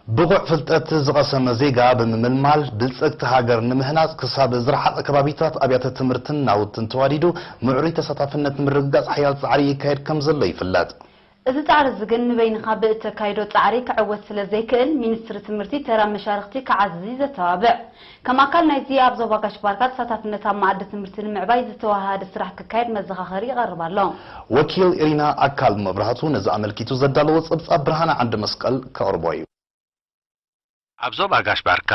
ብቑዕ ፍልጠት ዝቐሰመ ዜጋ ብምምልማል ብልጽግቲ ሃገር ንምህናጽ ክሳብ ዝረሓቐ ከባቢታት ኣብያተ ትምህርትን ናውትን ተዋዲዱ ምዕሩይ ተሳታፍነት ንምርግጋጽ ሓያል ጻዕሪ ይካየድ ከም ዘሎ ይፍለጥ። እዚ ጻዕሪ እዚ ግን ንበይንኻ ብእተካይዶ ጻዕሪ ክዕወት ስለ ዘይክእል፣ ሚኒስትሪ ትምህርቲ ተራ መሻርኽቲ ክዓዝዝ እዩ ዘተባብዕ። ከም ኣካል ናይዚ ኣብ ዞባ ጋሽ ባርካ ተሳታፍነት ኣብ መኣዲ ትምህርቲ ንምዕባይ ዝተወሃሃደ ስራሕ ክካየድ መዘኻኸሪ ይቐርብ ኣሎ። ወኪል ኢሪና ኣካል መብራህቱ ነዚ ኣመልኪቱ ዘዳለዎ ጸብጻብ ብርሃነ ዓንደ መስቀል ከቕርቦ እዩ። ኣብ ዞባ ጋሽ ባርካ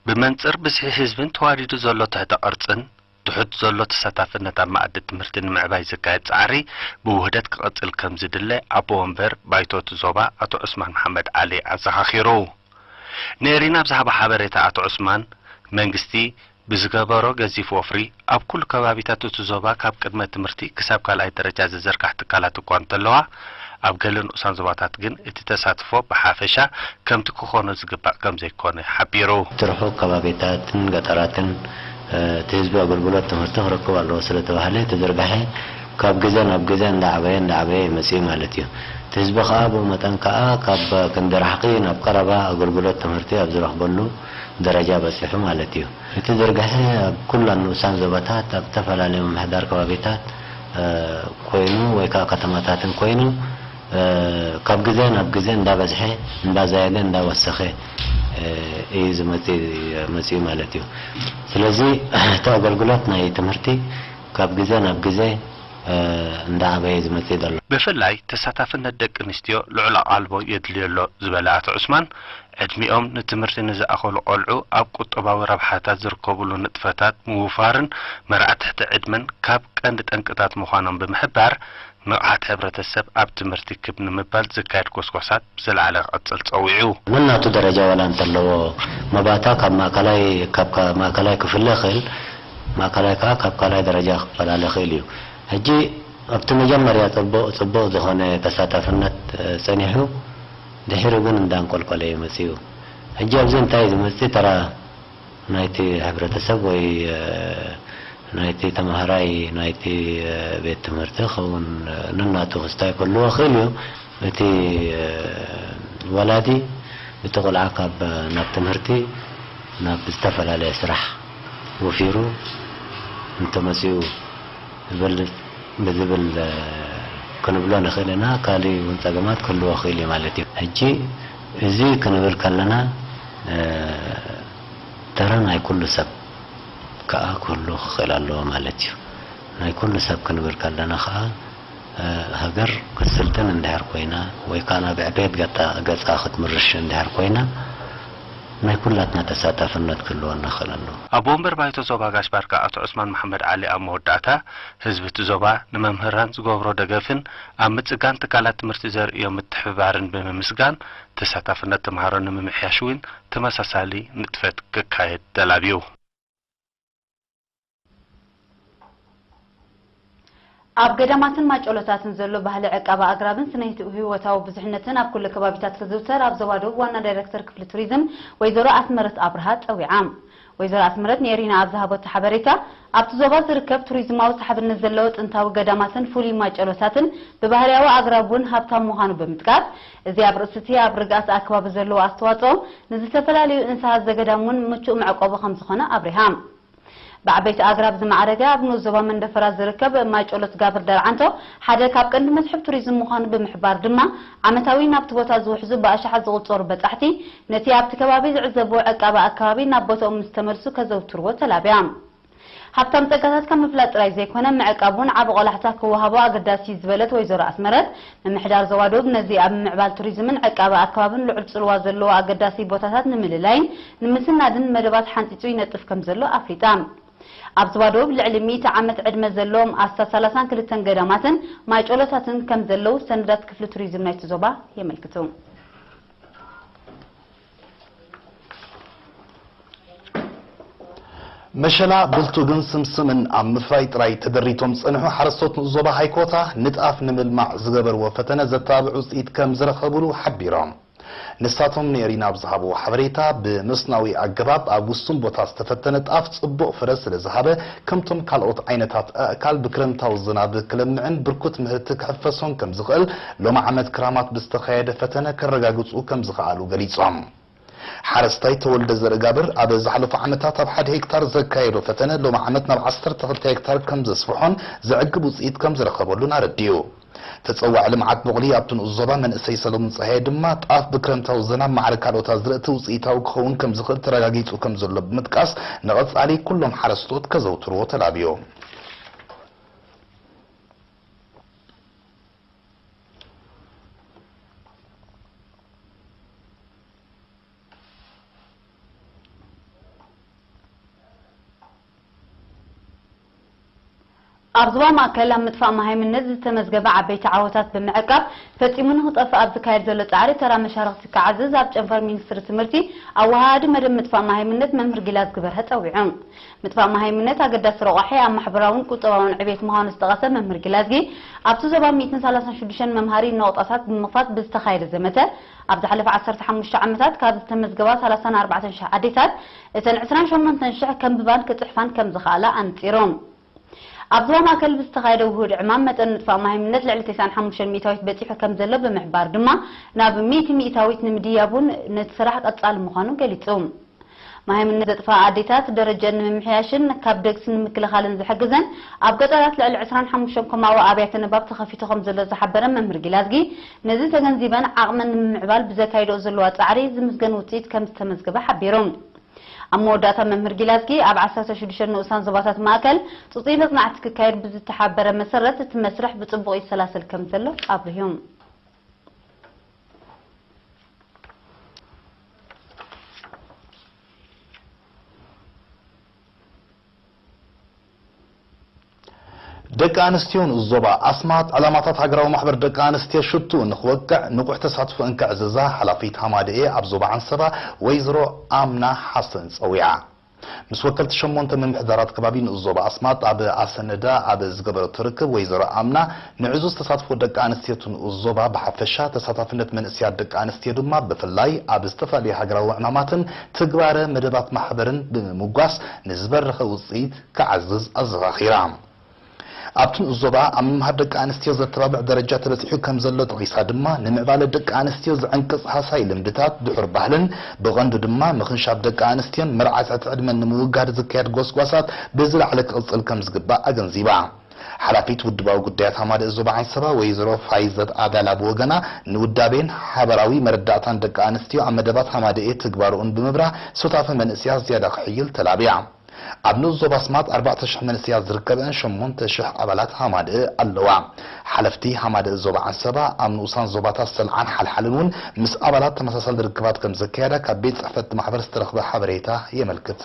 ብመንጽር ብዝሒ ህዝብን ተዋዲዱ ዘሎ ትሕተ ቅርጽን ትሑት ዘሎ ተሳታፍነት ኣብ መኣዲ ትምህርቲ ንምዕባይ ዝካየድ ጻዕሪ ብውህደት ክቕጽል ከም ዝድለ ኣቦ ወንበር ባይቶ እቲ ዞባ ኣቶ ዑስማን መሓመድ ዓሊ ኣዘኻኺሩ። ንኤሪና ኣብ ዝሃቦ ሓበሬታ ኣቶ ዑስማን፣ መንግስቲ ብዝገበሮ ገዚፍ ወፍሪ ኣብ ኩሉ ከባቢታት እቲ ዞባ ካብ ቅድመ ትምህርቲ ክሳብ ካልኣይ ደረጃ ዝዝርጋሕ ትካላት እኳ እንተለዋ፣ ኣብ ገለ ንኡሳን ዞባታት ግን እቲ ተሳትፎ ብሓፈሻ ከምቲ ክኾኖ ዝግባእ ከም ዘይኮነ ሓቢሩ። እቲ ርሑቕ ከባቢታትን ገጠራትን እቲ ህዝቢ ኣገልግሎት ትምህርቲ ክረክብ ኣለዎ ስለ ተባህለ፣ እቲ ዝርጋሐ ካብ ግዘ ናብ ግዘ እንዳዓበየ እንዳዓበየ እዩ መፂኡ ማለት እዩ። እቲ ህዝቢ ከዓ ብኡ መጠን ከዓ ካብ ክንዲ ርሕቂ ናብ ቀረባ ኣገልግሎት ትምህርቲ ኣብ ዝረኽበሉ ደረጃ በፂሑ ማለት እዩ። እቲ ዝርጋሐ ኣብ ኩላን ንኡሳን ዞባታት ኣብ ዝተፈላለዩ ምምሕዳር ከባቢታት ኮይኑ ወይ ከዓ ከተማታትን ኮይኑ ካብ ግዘ ናብ ግዘ እንዳበዝሐ እንዳዛየደ እንዳወሰኸ እዩ ዝመፅእ መፅኡ ማለት እዩ። ስለዚ እቲ ኣገልግሎት ናይ ትምህርቲ ካብ ግዘ ናብ ግዘ እንዳዓበየ ዝመፅእ ዘሎ። ብፍላይ ተሳታፍነት ደቂ ኣንስትዮ ልዑል ኣቓልቦ የድልዮ ኣሎ ዝበለ ኣቶ ዑስማን፣ ዕድሚኦም ንትምህርቲ ንዝኣኸሉ ቆልዑ ኣብ ቁጠባዊ ረብሓታት ዝርከብሉ ንጥፈታት ምውፋርን መርዓ ትሕቲ ዕድመን ካብ ቀንዲ ጠንቅታት ምዃኖም ብምሕባር፣ ንቕሓት ሕብረተሰብ ኣብ ትምህርቲ ክብ ንምባል ዝካየድ ጎስጓሳት ብዝለዓለ ክቕጽል ጸዊዑ። ነናቱ ደረጃ ዋላ እንተለዎ፣ መባእታ ካብ ማእከላይ ካብ ማእከላይ ክፍለ ይኽእል፣ ማእከላይ ከኣ ካብ ካልኣይ ደረጃ ክፈላለ ይኽእል እዩ። ሕጂ ኣብቲ መጀመርያ ጽቡቕ ጽቡቕ ዝኾነ ተሳታፍነት ጸኒሑ፣ ድሒሩ ግን እንዳንቆልቆለ እዩ መጺኡ። ሕጂ ኣብዚ እንታይ እዩ ዝመጽእ? ተራ ናይቲ ሕብረተሰብ ወይ ናይቲ ተምሃራይ ናይቲ ቤት ትምህርቲ ክኸውን ነናቱ ክስታይ ክህልዎ ይኽእል እዩ። እቲ ወላዲ እቲ ቆልዓ ካብ ናብ ትምህርቲ ናብ ዝተፈላለየ ስራሕ ወፊሩ እንተመጺኡ ዝበልጽ ብዝብል ክንብሎ ንኽእል ኢና። ካልእ እውን ጸገማት ክህልዎ ይኽእል እዩ ማለት እዩ። ሕጂ እዚ ክንብል ከለና ተራ ናይ ኩሉ ሰብ ከኣ ክህሉ ክኽእል ኣለዎ ማለት እዩ። ናይ ኩሉ ሰብ ክንብል ከለና ከኣ ሃገር ክትስልጥን እንድሕር ኮይና ወይ ከኣ ናብ ዕቤት ገጻ ገጻ ክትምርሽ እንድሕር ኮይና ናይ ኩላትና ተሳታፍነት ክህልወና ክእል ኣለዎ። ኣቦ ወንበር ባይቶ ዞባ ጋሽ ባርካ ኣቶ ዑስማን መሓመድ ዓሊ ኣብ መወዳእታ ህዝቢ እቲ ዞባ ንመምህራን ዝገብሮ ደገፍን ኣብ ምጽጋን ትካላት ትምህርቲ ዘርእዮ ምትሕብባርን ብምምስጋን ተሳታፍነት ተምሃሮ ንምምሕያሽ እውን ተመሳሳሊ ንጥፈት ክካየድ ተላብዩ። ኣብ ገዳማትን ማጨሎታትን ዘሎ ባህሊ ዕቃባ ኣግራብን ስነ ህይወታዊ ብዙሕነትን ኣብ ኩሉ ከባቢታት ክዝውተር ኣብ ዞባ ደቡብ ዋና ዳይሬክተር ክፍሊ ቱሪዝም ወይዘሮ ኣስመረት ኣብርሃ ጸዊዓ። ወይዘሮ ኣስመረት ንኤሪና ኣብ ዝሃበቶ ሓበሬታ፣ ኣብቲ ዞባ ዝርከብ ቱሪዝማዊ ሰሓብነት ዘለዎ ጥንታዊ ገዳማትን ፍሉይ ማጨሎታትን ብባህርያዊ ኣግራብ እውን ሃብታም ምዃኑ ብምጥቃስ፣ እዚ ኣብ ርእሲ እቲ ኣብ ርግኣት ኣከባቢ ዘለዎ ኣስተዋጽኦ ንዝተፈላለዩ እንስሳት ዘገዳም እውን ምቹእ መዕቆቢ ከምዝኾነ ኣብሪሃ። ብዓበይቲ ኣግራብ ዝማዕረገ ኣብ ንኡስ ዞባ መንደፈራ ዝርከብ ማይ ጨሎት ጋብር ደርዓንቶ ሓደ ካብ ቀንዲ መስሕብ ቱሪዝም ምዃኑ ብምሕባር ድማ ዓመታዊ ናብቲ ቦታ ዝውሕዙ ብኣሽሓት ዝቑጸሩ በጻሕቲ ነቲ ኣብቲ ከባቢ ዝዕዘብዎ ዕቃበ ኣከባቢ ናብ ቦትኦም ምስ ተመልሱ ከዘውትርዎ ተላብያ። ሃብታም ጸጋታት ካብ ምፍላጥ ጥራይ ዘይኮነ ምዕቃብ እውን ዓቢ ቆላሕታ ክወሃቦ ኣገዳሲ እዩ ዝበለት ወይዘሮ ኣስመረት፣ ምምሕዳር ዞባ ደቡብ ነዚ ኣብ ምምዕባል ቱሪዝምን ዕቃበ ኣከባብን ልዑል ጽልዋ ዘለዎ ኣገዳሲ ቦታታት ንምልላይን ንምስናድን መደባት ሓንጺጹ ይነጥፍ ከም ዘሎ ኣፍሊጣ። ኣብ ዞባ ደቡብ ልዕሊ ሚእቲ ዓመት ዕድመ ዘለዎም ኣስታት ሰላሳን ክልተን ገዳማትን ማይጨሎታትን ከም ዘለዉ ሰነዳት ክፍሊ ቱሪዝም ናይቲ ዞባ የመልክቱ። መሸላ፣ ብልቱግን ስምስምን ኣብ ምፍራይ ጥራይ ተደሪቶም ዝጸንሑ ሓረስቶት ንኡስ ዞባ ሃይኮታ፣ ንጣፍ ንምልማዕ ዝገበርዎ ፈተነ ዘተባብዕ ውጽኢት ከም ዝረኸብሉ ሓቢሮም። ንሳቶም ንኤሪና ኣብ ዝሃብዎ ሓበሬታ፣ ብመስናዊ ኣገባብ ኣብ ውሱን ቦታ ዝተፈተነ ጣፍ ጽቡቕ ፍረ ስለ ዝሃበ፣ ከምቶም ካልኦት ዓይነታት ኣእካል ብክረምታዊ ዝናብ ክለምዕን ብርኩት ምህርቲ ክሕፈሶን ከም ዝኽእል፣ ሎሚ ዓመት ክራማት ብዝተኻየደ ፈተነ ከረጋግጹ ከም ዝኸኣሉ ገሊጾም። ሓረስታይ ተወልደ ዘርእጋብር ኣብ ዝሓለፉ ዓመታት ኣብ ሓደ ሄክታር ዘካየዶ ፈተነ ሎም ዓመት ናብ ዓሰርተ ክልተ ሄክታር ከም ዘስፍሖን ዘዕግብ ውፅኢት ከም ዝረኸበሉን ኣረዲኡ። ተፀዋዒ ልምዓት ቡቕሊ ኣብቲ ንኡስ ዞባ መንእሰይ ሰለሙን ፀሃየ ድማ ጣፍ ብክረምታዊ ዝናብ ማዕረ ካልኦት ኣዝርእቲ ውፅኢታዊ ክኸውን ከም ዝኽእል ተረጋጊፁ ከም ዘሎ ብምጥቃስ ንቐፃሊ ኩሎም ሓረስቶት ከዘውትርዎ ተላብዮ። ኣብ ዞባ ማእከል ኣብ ምጥፋእ መሃይምነት ዝተመዝገበ ዓበይቲ ዓወታት ብምዕቃብ፣ ፈጺሙ ንኽጠፍእ ኣብ ዝካየድ ዘሎ ጻዕሪ ተራ መሻርኽቲ ክዓዝዝ ኣብ ጨንፈር ሚኒስትሪ ትምህርቲ ኣወሃሃዲ መደብ ምጥፋእ መሃይምነት መምህር ጊላዝ ግበርሀ ጸዊዑ። ምጥፋእ መሃይምነት ኣገዳሲ ረቋሒ ኣብ ማሕበራውን ቁጠባውን ዕቤት ምዃኑ ዝጠቐሰ መምህር ጊላዝጊ፣ ኣብቲ ዞባ ሚእትን ሰላሳን ሽዱሽተን መምሃሪ ነቑጣታት ብምኽፋት ብዝተኻየደ ዘመተ፣ ኣብ ዝሓለፈ ዓሰርተ ሓሙሽተ ዓመታት ካብ ዝተመዝገባ ሰላሳን ኣርባዕተን ሽሕ ኣዴታት፣ እተን ዕስራን ሸሞንተን ሽሕ ከንብባን ክጽሕፋን ከም ዝኸኣላ ኣንጺሩ። ኣብ ዞባ ማእከል ብዝተኻየደ ውሁድ ዕማም መጠን ምጥፋእ መሃይምነት ልዕሊ ተስዓን ሓሙሽተን ሚእታዊት በጺሑ ከም ዘሎ ብምሕባር ድማ፣ ናብ ሚእቲ ሚእታዊት ንምድያቡን ነቲ ስራሕ ቀጻሊ ምዃኑ ገሊጹ። መሃይምነት ዘጥፍኣ ኣዴታት ደረጀን ንምምሕያሽን ካብ ደግሲ ንምክልኻልን ዝሕግዘን ኣብ ገጠራት ልዕሊ ዕስራን ሓሙሽተን ኮማዊ ኣብያተ ንባብ ተኸፊቱ ከም ዘሎ ዝሓበረ መምህር ጊላዝጊ፣ ነዚ ተገንዚበን ዓቕመን ንምምዕባል ብዘካይድኦ ዘለዋ ጻዕሪ ዝምስገን ውጽኢት ከም ዝተመዝገበ ሓቢሩ። ኣብ መወዳእታ መምህር ጊላዝጊ፣ ኣብ ዓሰርተ ሽዱሽተ ንኡሳን ዞባታት ማእከል ጽጹይ መጽናዕቲ ክካየድ ብዝተሓበረ መሰረት፣ እቲ መስርሕ ብጽቡቕ ይሰላሰል ከም ዘሎ ኣብሪሁ። ደቂ ኣንስትዮ ንኡስ ዞባ ኣስማጥ ዕላማታት ሃገራዊ ማሕበር ደቂ ኣንስትዮ ሽትኡ ንኽወቅዕ ንቑሕ ተሳትፎ እንክዕዝዛ ሓላፊት ሃማደኤ ኣብ ዞባ ዓንሰባ ወይዘሮ ኣምና ሓሰን ጸዊዓ። ምስ ወከልቲ ሸሞንተ ምምሕዳራት ከባቢ ንኡስ ዞባ ኣስማጥ ኣብ ኣሰነዳ ኣብ ዝገበረቶ ርክብ ወይዘሮ ኣምና ንዕዙዝ ተሳትፎ ደቂ ኣንስትዮ እቲ ንኡስ ዞባ ብሓፈሻ ተሳታፍነት መንእሰያት ደቂ ኣንስትዮ ድማ ብፍላይ ኣብ ዝተፈላለዩ ሃገራዊ ዕማማትን ትግባረ መደባት ማሕበርን ብምምጓስ ንዝበረኸ ውፅኢት ክዓዝዝ ኣዘኻኺራ። ኣብቲ ንኡስ ዞባ ኣብ ምምሃር ደቂ ኣንስትዮ ዘተባብዕ ደረጃ ተበጺሑ ከም ዘሎ ጠቒሳ ድማ፣ ንምዕባለ ደቂ ኣንስትዮ ዝዕንቅጽ ሃሳይ ልምድታት፣ ድሑር ባህልን ብቐንዱ ድማ ምኽንሻብ ደቂ ኣንስትዮን መርዓ ትሕቲ ዕድመን ንምውጋድ ዝካየድ ጎስጓሳት ብዝለዓለ ክቕጽል ከም ዝግባእ ኣገንዚባ። ሓላፊት ውድባዊ ጉዳያት ሃማደእ ዞባ ዓንሰባ ወይዘሮ ፋይዘት ኣዳላ ብወገና፣ ንውዳቤን ሓበራዊ መረዳእታን ደቂ ኣንስትዮ ኣብ መደባት ሃማደኤ ትግባረኡን ብምብራህ፣ ሱታፈ መንእሰያት ዝያዳ ክሕይል ተላብያ። ኣብ ንኡስ ዞባ ኣስማጥ ኣርባዕተ ሽሕ መንእሰያት ዝርከበአን ሸሞንተ ሽሕ ኣባላት ሃማደእ ኣለዋ። ሓለፍቲ ሃማደእ ዞባ ዓንሰባ ኣብ ንኡሳን ዞባታት ሰልዓን ሓልሓልን እውን ምስ ኣባላት ተመሳሳሊ ርክባት ከም ዘካየዳ ካብ ቤት ጽሕፈት ማሕበር ዝተረኽበ ሓበሬታ የመልክት።